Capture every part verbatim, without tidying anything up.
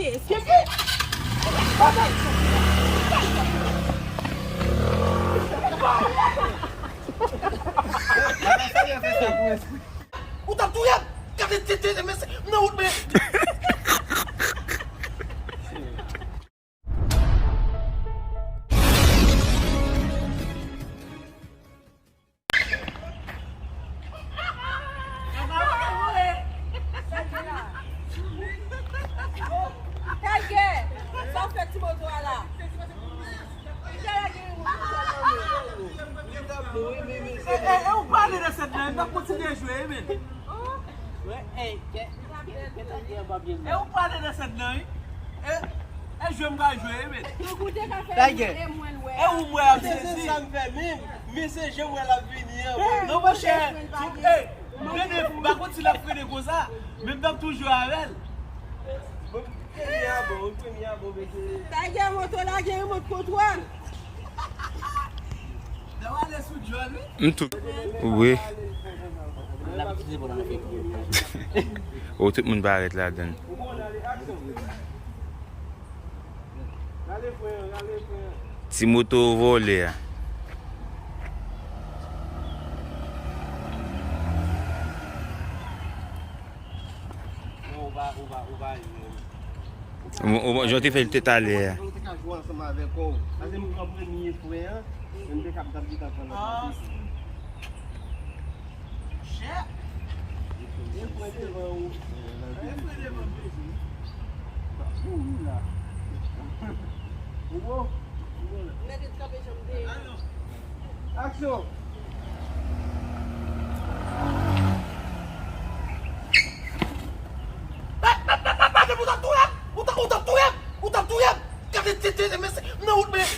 Ou t ap touye m! Gade tete mesye nan wout men! Tiger, sa w fè ti moto a la? Li te lage yon moto a la. E, e, e ou pale nan sèt nan, m ap kontinye jwe, men. E ou pale nan sèt nan, wi. E, e jwe m ka jwe, wi, men. Tiger. E ou m wè ap sezi. Sa m fè menm, men se jan m wè l ap vini an. Non, monchè. E, m pa konn si l ap frene konsa, men m t ap toujou avè l. Premye a bon, wi, premye a bon, mesye. Tiger, moto la gen remòt kontwòl. M tou. Wi. O, tout moun parèt ladan. Ti moto vòlè a. Non, ou pa, ou pa, ou pa jwe. Ou, ou, jan w te fè l te talè a. Ou te ka jwe ansanm avèk ou. Paske m pran premye fren an, men m te ka ap gade li t ap pran lòt la. Chè. E fren devan ou. E fren devan m, mesye. Ou wi la. Ou bon? Ou bon la. Mèt kanpe janm de. Aksyon! Madanm, ou t ap touye m! Ou t ap, ou t ap touye m! Ou t ap touye m! Gade tete mesye nan wout men!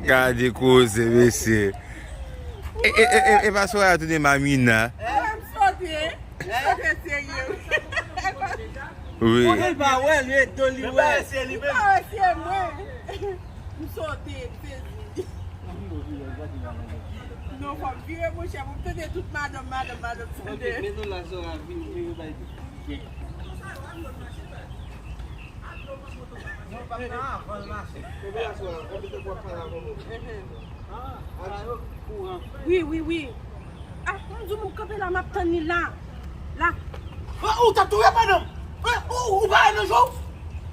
Gade koze, mesye. E, e, e, e, e pa Soraya tounen Mamina. M sote. Wi. Li pa wè, li e do li wè. Li pa wè se li menm. Li pa wè se mwen. M sote, m sezi. Non, fò m vire, monchè, pou m tande tout madanm, madanm, madanm, tande. Ok, men nou la, Zora, vin, vin, vin, bay. Non, pa nan avan l mache. Konbyen la, Zora? Konbyen tan w ap pale avè mwen? Wi, wi, wi. Ah, m di w, m kanpe la, m ap tann li la. La. Ou t ap touye madanm. Ou, ou pa wè nan je w?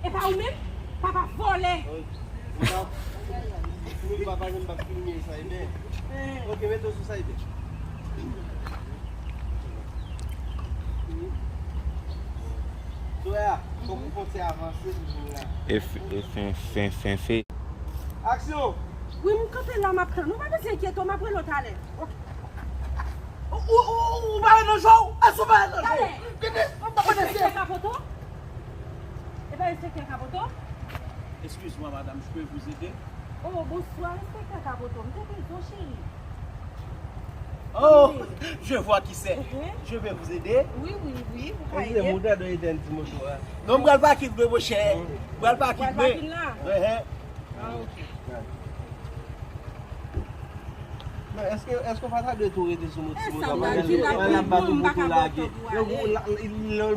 E pa ou menm? Papa vòlè. Ou pa, ou pa, pa janm p ap filme sa, e byen. Ok, mete w sou sa, e byen. Zoya, fòk ou fè yon ti avanse pou moun la. E f-, e fen, fen, fen, fen. Aksyon! Wi, m kanpe la, m ap tann. Ou pa bezwen enkyete w, m ap rele w talè. Ok. Ou, ou, ou, ou pa wè nan je w? Èske ou pa wè nan je w? Talè. Gade, ou pa konnen se. Enspektè Kapoto? E pa enspektè Kapoto? Excuse-moi, madame, je peux vous aider? Oh, bonsoir, enspektè Kapoto. M te bezwen w, cheri. Oh, je vois qui c'est. Mhm. Je vais vous aider. Oui, oui, oui, vous pouvez aider. Excusez-moi, ou ta dwe etèn ti moto a. Non, m pral pakin vre, monchè. M pral pakin vre. Pral pakin la? Ehe. Ah, ok. Men èske, èske w pa ta dwe tou rete sou moto, ti moto a? Pandan l ap bat ou pou tou lage.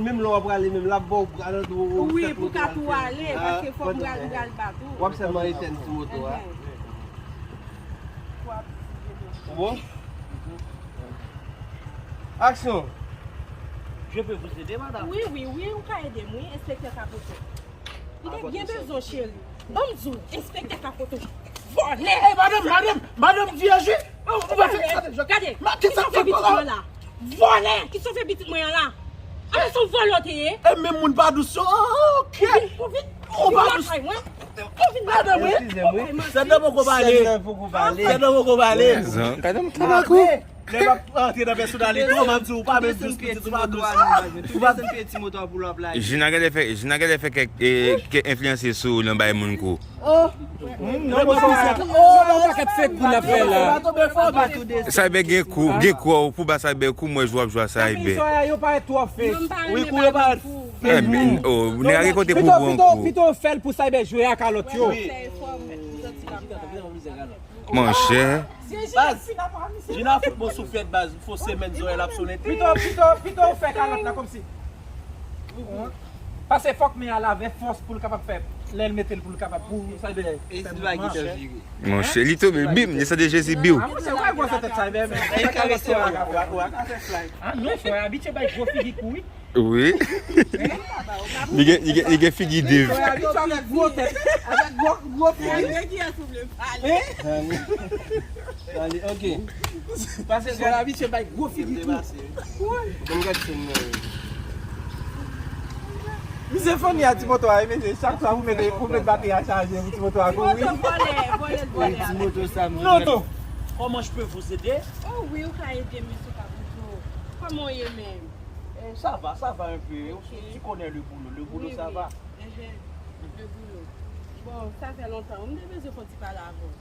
Menm lè w ap prale, menm l ap ba w bra nan tou. Wi, pou ka tou ale, paske fòk m pral, m pral bat ou. W ap sèlman etèn ti moto a. Ou bon? Aksyon! Je peux vous aider, madame? Wi, wi, wi, ou ka ede m, wi, enspektè Kapoto. M te byen bezwen w, cheri. Ban m di w, enspektè Kapoto. Vòlè! Ey, madanm, madanm, madanm, vyèj, wi! Ou pa fè sa. Gade, kisa w fè pitit mwen la? Vòlè! Kisa w fè pitit mwen an la? Ala se yon vòlè w te ye. E menm moun pa dous yo. Oh, ok. Ou vin, ou vin lakay mwen. Ou vin lakay mwen. Sèt nan poko pale. Sèt nan poko pale. Sèt nan poko pale. Gade m tabako. Lè m ap antre nan pèsonalite w, m ap di w pa menm dous pitit, ou pa dous. Ou pa desann pye ti moto a pou l ap lage. Jina genlè fè, Jina genlè fè kèk, eh, kèk enfliyanse sou ou nan bay moun kou. Oh! Non, non, non, non, non, kèk fake pou n ap fè la. Cyber gen kou, gen kou, pou ba Cyber kou, mwen jwe ap jwe a Cyber. Yo parèt twò fake. Wi, kou yo parèt fake. Eh, men, oh, nèg la gen kote pou pran kou. Pito, pito, pito fè l pou Cyber jwe ak kalòt yo. Monchè. Baz, Jina fout bon souflèt, baz. Fo semèn zòrèy l ap sonnen. Pito, pito, pito w fè kalòt la kòmsi. Paske fòk men al avè fòs pou l kapab fè, lè l mete l pou l kapab pou sa vle fè mouvman. Monchè, li tonbe, bim, li sante Jezi, biw. Ah, monchè, wè gwosè tèt sa, men. Ah non, frè, abitye bay gwo figi kou, wi. Wi. Li gen, li gen, li gen figi Dave. Frè, abitye avèk gwo tèt, avèk gwo, gwo figi. Hein? Tande, ok. Pase, frè, abitye bay gwo figi kou. Bon, gad sèn nan. Misye funny a ti moto a, wi, mesye. Chak fwa pou mete, pou mete batri a chaje pou ti moto a kouri. Ti moto vòlè, vòlè, vòlè. Ti moto sa, non, non. Comment je peux vous aider? Oh wi, ou ka ede m, mesye Kaboudjo. Kòman w ye menm? Eh, ça va, ça va un peu. Ok. Tu connais le boulot, le boulot, ça va. Mhm. Le boulot. Bon, ça fait longtemps. M te bezwen fè yon ti pale avè w.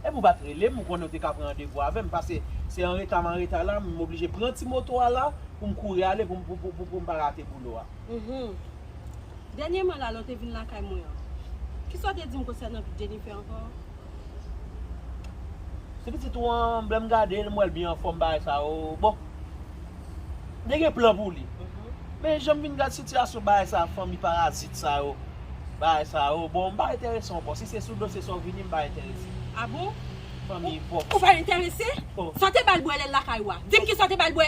Epi ou pa t rele m, ou konnen ou te ka pran randevou avè m, paske se an reta m an reta la, m oblije pran ti moto a la pou m kouri ale, pou m, pou, pou, pou, pou m pa rate boulot a. Mhm. Dènyèman la, lè w te vin lakay mwen an, kisa w te di m konsènan Jennifer ankò? Se pitit ou an, m byen m gade l, m wè l byen anfòm, bagay sa yo. Bon, li gen plan pou li. Mhm. Men jan m vin gad sitiyasyon bagay sa, fanmi parazit sa yo, bagay sa yo, bon, m pa enterese ankò. Si se sou dosye sa w vini, m pa enterese. Ah bon? Fanmi pòv. Ou pa enterese? Oh. Sa w te ba l bwè lè l lakay ou a? Di m kisa w te ba l bwè?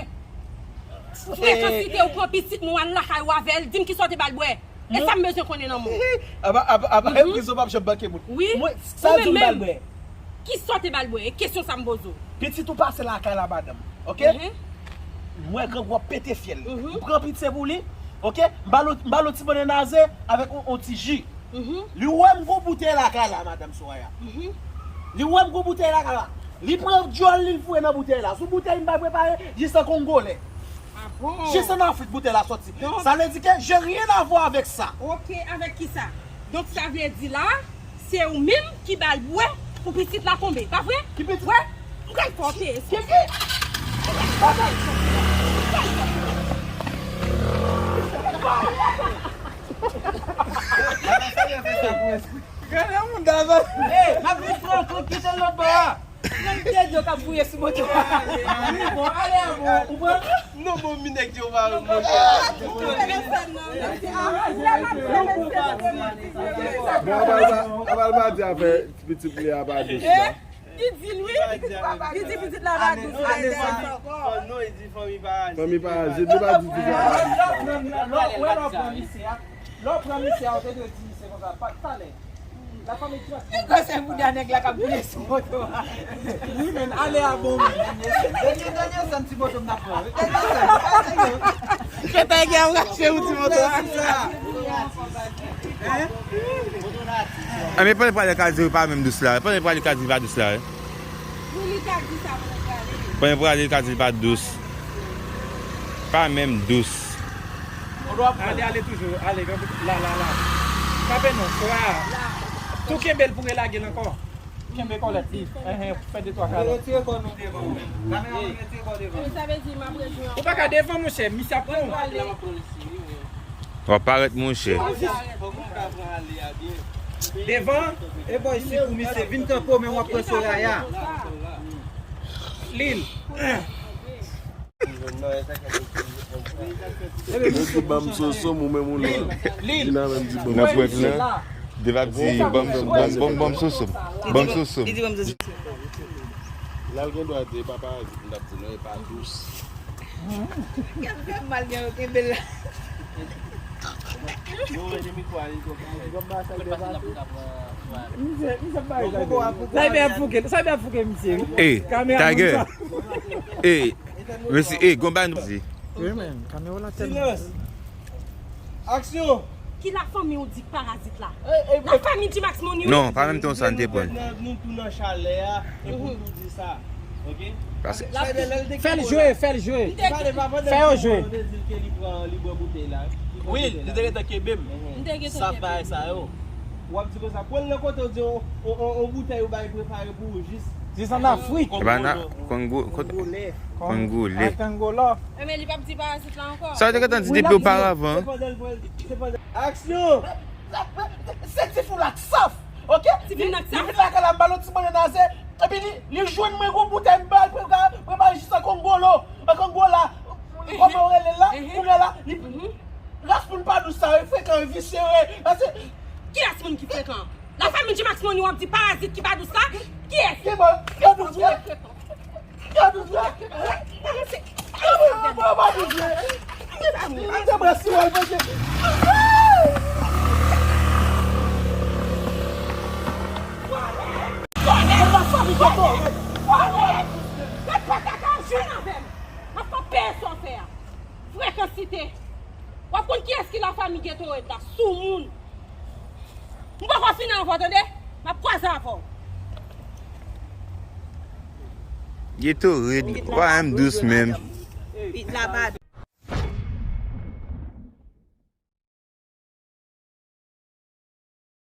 Frekans li te ou pran pitit mwen, ou al lakay ou avè l, di m kisa w te ba l bwè? E sa m bezwen konnen nan mwen. Aba, aba, aba, mhm, e prizon p ap janm manke moun. Wi. Mwen, sa di m ba l bwè. Kisa w te ba l bwè? E kesyon sa m poze w. Pitit ou pase lakay la, madanm. Ok? Mhm. Mwen, grangou ap pete fyèl. Mhm. M pran pitye pou li. Ok? M ba l, m ba l yon ti bannann aze avèk yon, yon ti ji. Mhm. Li wè m gon boutèy lakay la, madanm Soraya. Mhm. Li wè m gon boutèy lakay la. Li pran dyòl li, l foure nan boutèy la. Sou boutèy m pa prepare, jis an Kongolè. Ah bon? Jis an Afrik boutèy la sòti. Donk, sa vle di ke je rien à voir avec ça. Ok, avèk kisa? Donk, sa vle di la, se ou menm ki ba l bwè pou pitit la tonbe, pa vre? Ki pitit? Wè, m pral fè w peye sa. Ki pitit? Gade moun dava. Hey, m ap vin pran w kont, kite l lòt bò a. Nèg Dèdyo k ap gouye sou moto a. Wi, bon, ale a bon, ou pran? Non, bon, mi nèg yo pa renmen. Bon, aba l pa, aba l pa di afè ti pitit li a pa dous la. Li di l wi. Li di pitit la pa dous. Non, li di fanmi pa aji. Fanmi pa aji, li pa di pitit la pa dous. Lè w pran misye a, lè w pran misye a, ou te dwe di misye konsa, pa, talè. Li kwè se bouda nèg la k ap boule sou moto a. Wi, men ale a bon, men. Dènye sèn, dènye sèn, ti moto m t ap pran wi. Dènye sèn, pa sèn. Kèt, nèg la rache ou ti moto a. Hein? A, men pandan prale ka di pa menm dous la. Pandan prale ka di pa dous la, wi. Wi, li ka di sa pandan prale. Pandan prale ka di pa dous. Pa menm dous. Ale, ale toujou, ale, la, la, la. Kape non, Soraya. Tou kenbe l pou relage l ankò. Kenbe kòlèt li. Enhen, fè de twa kalòt. Retire kò nou devan. Kameramann, retire kò devan. Sa vle di m ap rejwenn. Ou pa ka devan, monchè, misye ap pran w. W ap parèt, monchè. Devan. E bò isi pou misye vin kanpe w, men w ap pran Soraya. Lil. Yo di ban m sosom, ou menm ou la. Lil. Vin avè m di ban m sosom. Nan prank lan, Dave ap di ban m, ban m, ban m, ban m sosom. Ban m sosom. Li di ban m sosom. Lal gen dwa di e pa parazit m t ap di non, e pa dous. Gad fè mal gen yo kenbe l la. Yo, enmi kwa, li konn. Sa y ap fouke, sa y ap fouke misye wi. Kameramann Tiger. Sa. Mesye, e, gon bagay nou di. Wi, men, kamera la tèlman. Silans. Aksyon. Ki lafanmi ou di parazit la? Lafanmi G-Max Money wi. Non, pa menm tan sa n te pran. Nou tou nan chalè a, e pou nou di sa. Ok? Paske fè l jwe, fè l jwe. Fè yo jwe. Wi, li te gentan kenbe m. Sa bay sa yo. W ap di konsa, pran l nan kote w di on, on, on, on boutèy ou bay prepare pou ou jis. Jis an Afrik. Epa nan Kongo, kot Kongolè. Kongolè. Ak Angola. Enben, li p ap di parazit la ankò. Sa yo te gentan di depi oparavan. Aksyon! Se ti foulak saf, ok? Ti foulak saf. Li vin lakay la, m ba l yon ti bannann aze, epi li, li jwenn mwen gon boutèy, m ba l prepare jis an Kongolo, an Kongola. Kòman yo rele l la? Kounye a la, li, Sa yo frekan, yo visye, wi. Pase kiyès moun ki frekan? Lafanmi G-Max Money w ap di parazit ki pa dous la? Kiyès? Ki pa, pa dous, wi. Frekan. Ki pa dous, wi. Mwen, mwen pa dous, wi. Mwen te pran siwèl, mwen te. Mwen pa fanmi geto. Vòlè! Vòlè! Mwen pa ta ka jwenn avè m. Mwen pa peye sa w fè a. Frekansite. W ap konn kiyès ki lafanmi Gatorade la? Soumoun. M poko fini avè w, tande? M ap kwaze avè w. Gatorade, wa m dous menm. Pit la pa